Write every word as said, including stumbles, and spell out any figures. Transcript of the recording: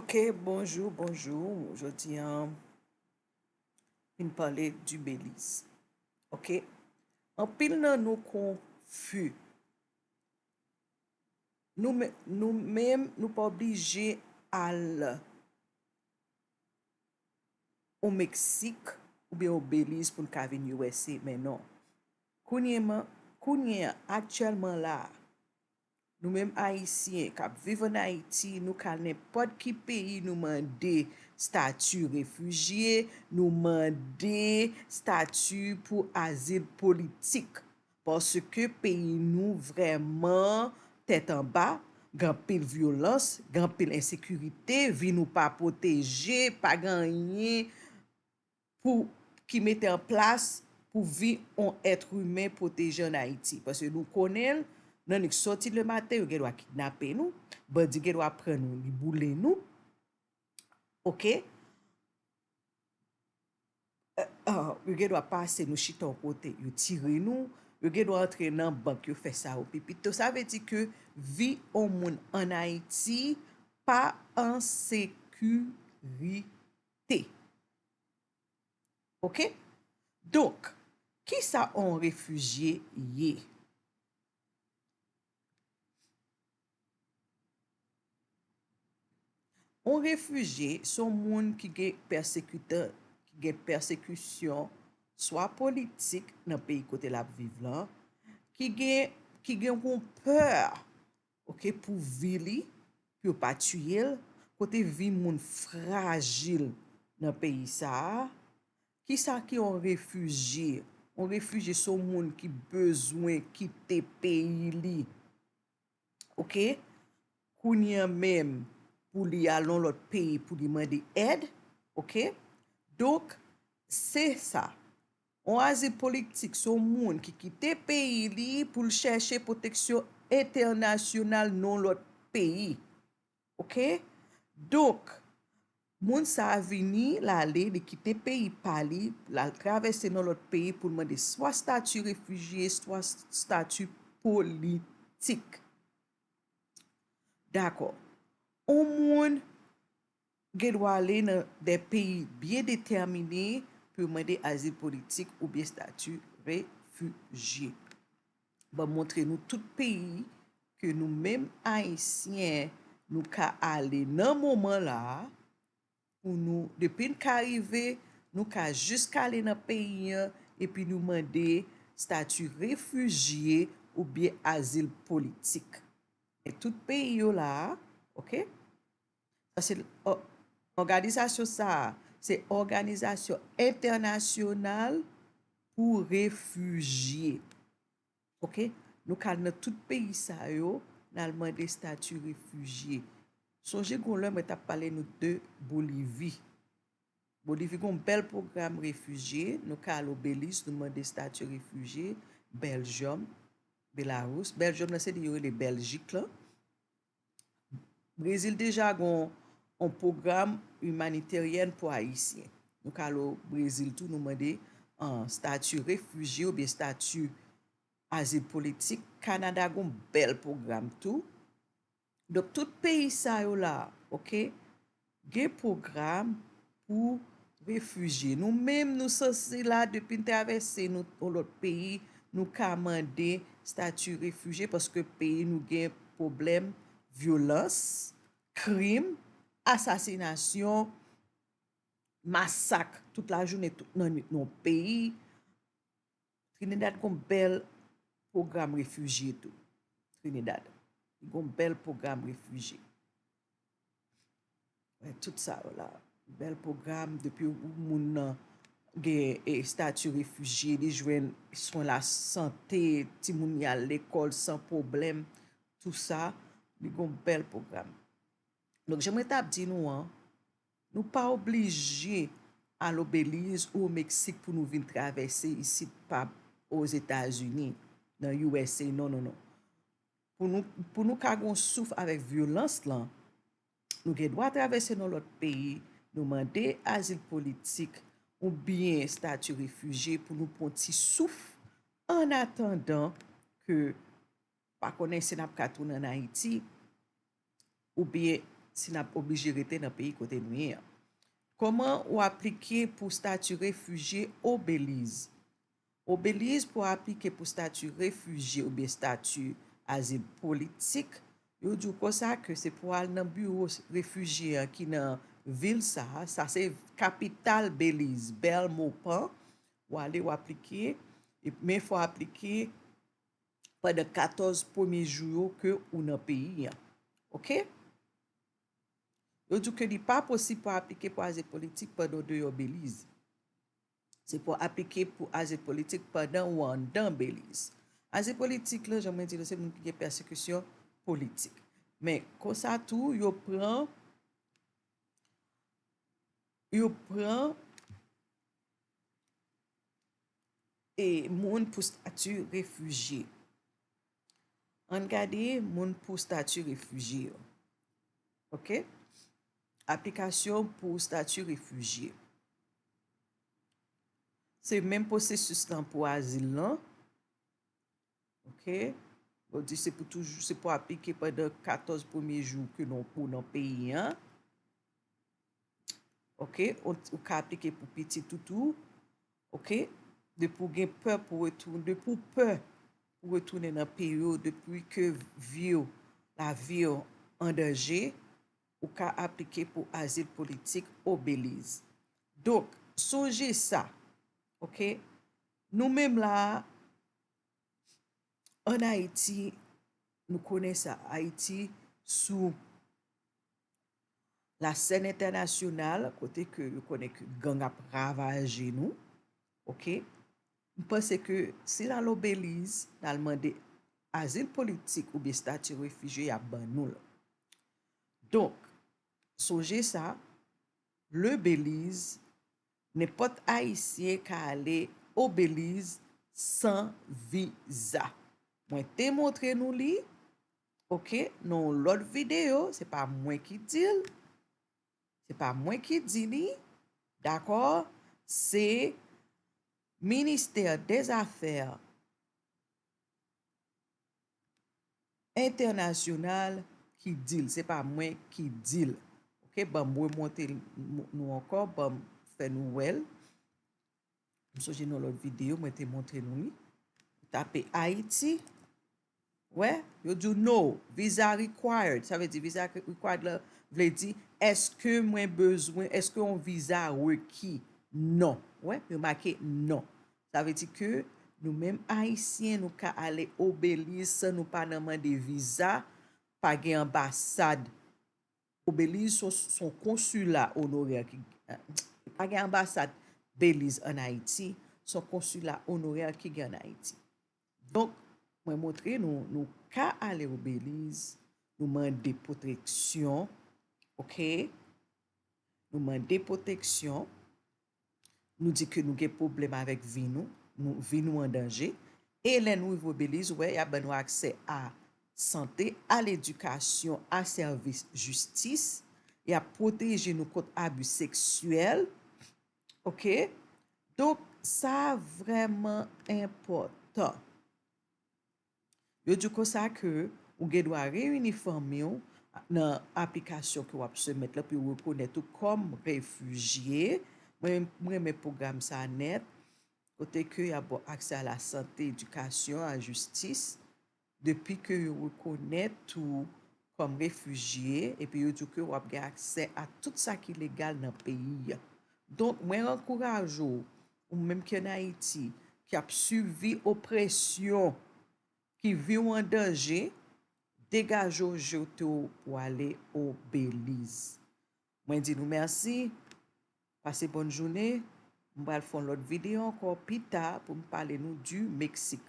Ok, bonjou, bonjou. Jodi a, vin pale di Beliz. Ok? Anpil nan nou konfi. Nou, nou menm, nou pa oblije al o Meksik oubyen o Beliz pou n ka vin U S A, men non. Kounye a, kounye a, aktyèlman la a, nou menm Ayisyen k ap viv ann Ayiti, nou ka al nenpòt ki peyi, nou mande stati refijye, nou mande stati pou azil politik. Paske peyi nou vrèman tèt anba, gen anpil vyolans, gen anpil ensekirite, vi nou pa pwoteje, pa gen anyen pou ki mete an plas pou vi on èt imen pwoteje ann Ayiti. Paske nou konnen l, nan nèg sòti lematen, yo gen dwa kidnape nou, bandi gen dwa pran nou, li boule nou. Ok? Yo gen dwa pase nou chita yon kote, yo tire nou, yo gen dwa antre nan bank, yo fè sa yo pi pito. Sa vle di ke vi yon moun ann Ayiti pa an sekirite. Ok? Donk, kisa yon refijye ye? Yon refijye se yon moun ki gen pèsekita-, ki gen pèsekisyon swa politik nan peyi kote l ap viv lan, ki gen, ki gen yon pè, ok, pou vi li, pou yo pa tiye l, kote vi moun frajil nan peyi sa a. Kisa ki yon refijye? Yon refijye se yon moun ki bezwen kite peyi li. Ok? Kounye a menm, pou li al nan lòt peyi, pou li mande èd. Ok? Donk, se sa. Yon azil politik, se yon moun ki kite peyi li pou l chèche pwoteksyon entènasyonal nan yon lòt peyi. Ok? Donk, moun sa a vini, l ale, li kite peyi pa li, l al travèse nan lòt peyi pou l mande swa stati refijye, swa stati politik. Dakò. Yon moun gen dwa ale nan de peyi byen detèmine pou yo mande azil politik oubyen stati refijye. Ban m montre nou tout peyi ke nou menm Ayisyen, nou ka ale nan moman la a, pou nou, depi n ka rive, nou ka jis ka ale nan peyi an, epi nou mande stati refijye oubyen azil politik. E tout peyi yo la a, ok? Sa se, ò-, òganizasyon sa a, se òganizasyon entènasyonal pou refijye. Ok? Nou ka al nan tout peyi sa yo, n al mande stati refijye. Sonje gon lè mwen t ap pale nou de Bolivi. Bolivi gon bèl pwogram refijye, nou ka al o Beliz, nou mande stati refijye, Bèljòm, Belarus. Bèljòm nan se li yo rele Bèljik lan. Brezil deja gon on pwogram imanitèryèn pou Ayisyen. Nou ka al o Brezil tou, nou mande, an, stati refijye oubyen stati azil politik. Kanada gon bèl pwogram tou. Donk, tout peyi sa yo la, ok, gen pwogram pou refijye. Nou menm, nou sanse la, depi n travèse nou yon lòt peyi, nou ka mande stati refijye paske peyi nou gen pwoblèm vyolans, krim, asasinasyon, masak tout lajounen, tout lannwit nan yon peyi. Trinidad gon bèl pwogram refijye tou. Trinidad. Li gon bèl pwogram refijye. Wè, tout sa yo la. Bèl pwogram, depi yon moun nan gen, e, estati refijye, li jwenn swen lasante, timoun li al lekòl san pwoblèm, tou sa, li gon bèl pwogram. Donk, jan mwen t ap di nou an, nou pa oblije al o Beliz ou o Meksik pou nou vin travèse isit pa Ozetazini, nan U S A, non, non, non. Pou nou, pou nou ka gon souf avèk vyolans lan, nou gen dwa travèse nan lòt peyi, nou mande azil politik oubyen estati refijye pou nou pran ti souf annatandan ke pa konnen si n ap ka tounen ann Ayiti, oubyen si n ap oblije rete nan peyi kote nou ye an. Kòman ou aplike pou stati refijye o Beliz? O Beliz, pou aplike pou stati refijye oubyen stati azil politik, yo di w konsa ke se pou al nan biwo refijye an ki nan vil sa a, sa se kapital Beliz, Belmopan, w ale w aplike, e, men fò w aplike pandan katòz premye jou yo ke ou nan peyi an. Oke? Yo di w ke li pa posib pou aplike pou azil politik pandan w deyò Beliz. Se pou aplike pou azil politik pandan ou anndan Beliz. Azil politik lan, jan mwen di nou, se moun ki gen pèsekisyon politik. Men, konsa tou, yo pran, yo pran, e, moun pou stati refijye. Ann gade moun pou stati refijye yo. Oke? Aplikasyon pou stati refijye. Se menm pwosesis lan pou azil lan. Oke? Yo di se pou toujou, se pou aplike pandan katòz premye jou ke nou, ou nan peyi an. Oke? Ou, ou ka aplike pou pitit ou tou. Oke? Depi w gen pè pou retourn-, depi w pè pou retounen nan peyi w, depi ke vi w, lavi w an danje, ou ka aplike pou azil politik o Beliz. Donk, sonje sa, oke? Nou menm la, ann Ayiti, nou konnen sa, Ayiti sou lasèn entènasyonal, kote ke yo konnen ke gang ap ravaje nou, oke? M panse ke si n al o Beliz, n al mande azil politik oubyen stati refijye, y ap ban nou l. Donk, sonje sa, le Beliz, nenpòt Ayisyen ka ale o Beliz san viza. Mwen te montre nou li, oke, nan yon lòt videyo, se pa mwen ki di l, se pa mwen ki di li, dakò, se Ministè dè Zafè entènasyonal ki di l, se pa mwen ki di l. Oke, ban m remonte l nou ankò, ban m fè nou wè l. M sonje nan lòt videyo, mwen te montre nou li. Tape Ayiti. Wè, yo di w no, visa required. Sa vle di visa required la vle di, èske mwen bezwen, èske yon viza reki? Non. Wè, yo make non. Sa vle di ke nou menm Ayisyen, nou ka ale o Beliz san nou pa nan mande viza, pa gen anbasad. O Beliz se yon, se yon konsila onorè ki, pa gen anbasad Beliz ann Ayiti, se yon konsila onorè ki gen ann Ayiti. Donk, mwen montre nou, nou ka ale o Beliz, nou mande pwoteksyon, oke? Nou mande pwoteksyon, nou di ke nou gen pwoblèm avèk vi nou, nou, vi nou an danje. E lè nou rive o Beliz, ou wè, y ap ban nou aksè a sante, a ledikasyon, a sèvis jistis, y ap pwoteje nou kont abi seksyèl. Oke? Donk, sa vrèman enpòtan. Yo di w konsa ke ou gen dwa reyini fanmi w nan aplikasyon ke w ap soumèt la pou yo rekonèt ou kòm refijye. Mwen, mwen renmen pwogram sa a nèt, kote ke y ap ba w aksè a lasante, edikasyon, a jistis, depi ke yo rekonèt ou kòm refijye, epi yo di w ke w ap gen aksè a tout sa ki legal nan peyi a. Donk, mwen ankouraje w, ou menm ki ann Ayiti, ki ap sibi opresyon, ki vi w an danje, degaje w, jete w pou ale o Beliz. Mwen di nou mèsi, pase bòn jounen, m pral fè yon lòt videyo ankò pita pou m pale nou di Meksik.